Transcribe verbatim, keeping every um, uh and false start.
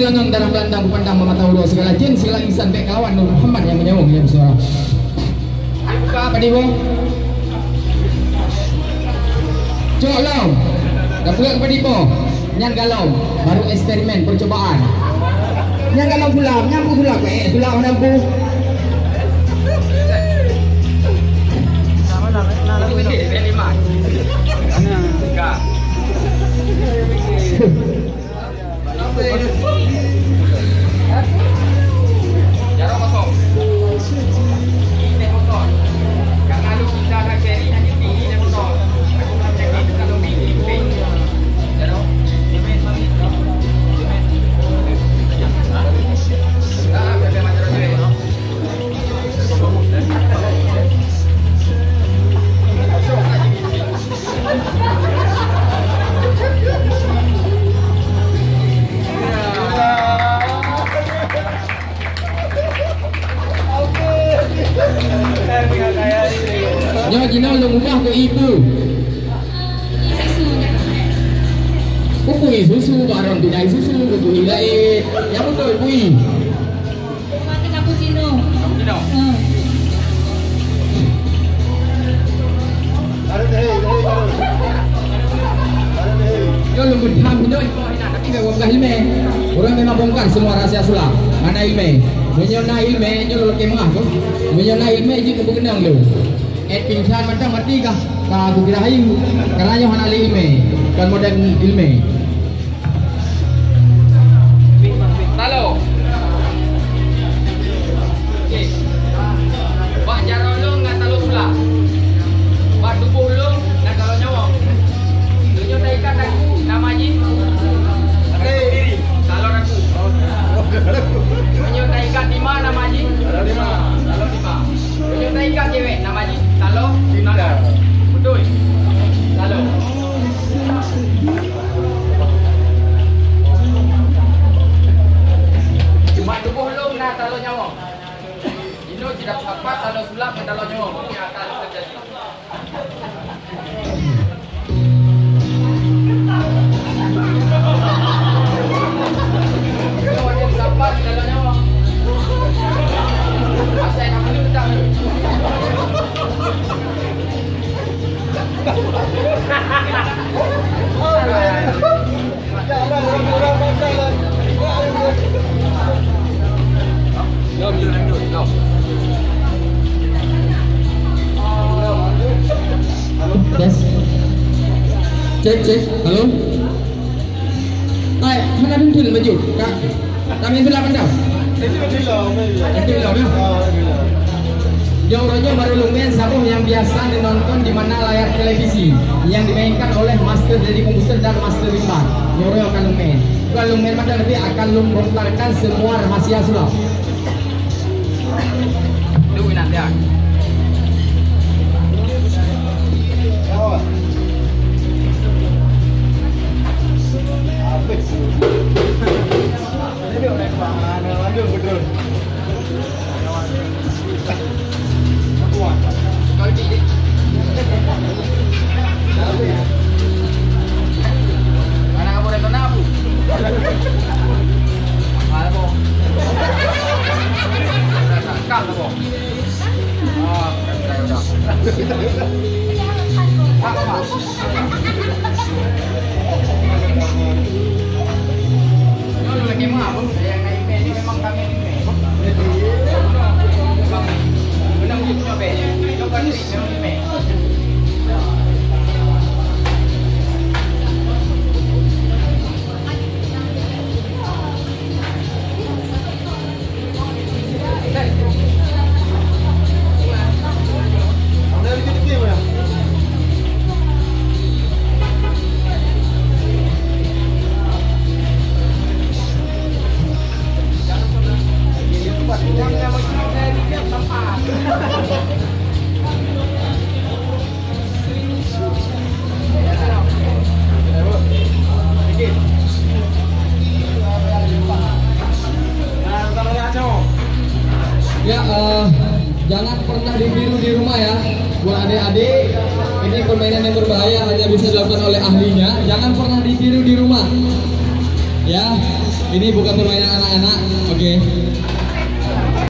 Ngon darah Belandang beupandang meumata uroe, segala jén, segala insan bèk kawan Nur Muhammad nyang meunyawa nyang bersuara. Buka apa di bawah? Cok lom. Dah buka apa di bawah? Nyan galom. Baru eksperimen, percobaan. Nyan galom pulang, nyan pun pulang. Eh, pulang mana pun. Nyoe jinoe lôn ubah keu ibu. Kupui susu, barang tidak susu, kupui lain. Yang betul, kui. Makan cappuccino. Cappuccino. Hmm. Nyoe lôn geutham nyoe, tapi bèk wablah ilmè. Ureueng memang bongkar semua rahsia sula. Mana ilmè? Meunyoe na ilmè, nyoe lôn lakèe meu'ah tu. Meunyoe na ilmè, jeuet keu beukeunong lôn. Eh, pingsan mantong mati kah? Ka kukira hayu. Karena nyoe hana lé ilmè. Kon modern ilmè. Talo. Okey. Bak jaroe lôn na talo sula. Bak tuboh lôn na talo nyawöng. Meunyoe taikat daku, nama jih? Talo daku. Meunyoe taikat tima, nama jih? Talo tima. Talo tima. Meunyoe taikat cewek, nama jih? Talo tunangan. Beutôi. Talo. Bak tuboh lôn na talo nyawöng. Inoe cit sapat talo sulap ngon talo nyawöng. Nyata teujadi. Inoe cit sapat talo nyawöng. Asai na meuleut dah. Tes. Cek, cek. Halo. Hai, hana dum thôn maju. Ka, kami tu lapan dah. Itu belum, ya? Jauh raja baru lumayan saboh yang biasa ditonton di mana layar televisi yang dimainkan oleh Master Dedi Komposer dan Master Rimba. Nyoro akan lumayan. Bukan lumayan macam, tapi akan lôn bongkarkan semua rahasia sulap. Duh, nak dia. Ya, eh, jangan pernah ditiru di rumah ya. Buat adik-adik, ini permainan yang berbahaya, hanya bisa dilakukan oleh ahlinya. Jangan pernah ditiru di rumah. Ya. Ini bukan permainan anak-anak. Oke.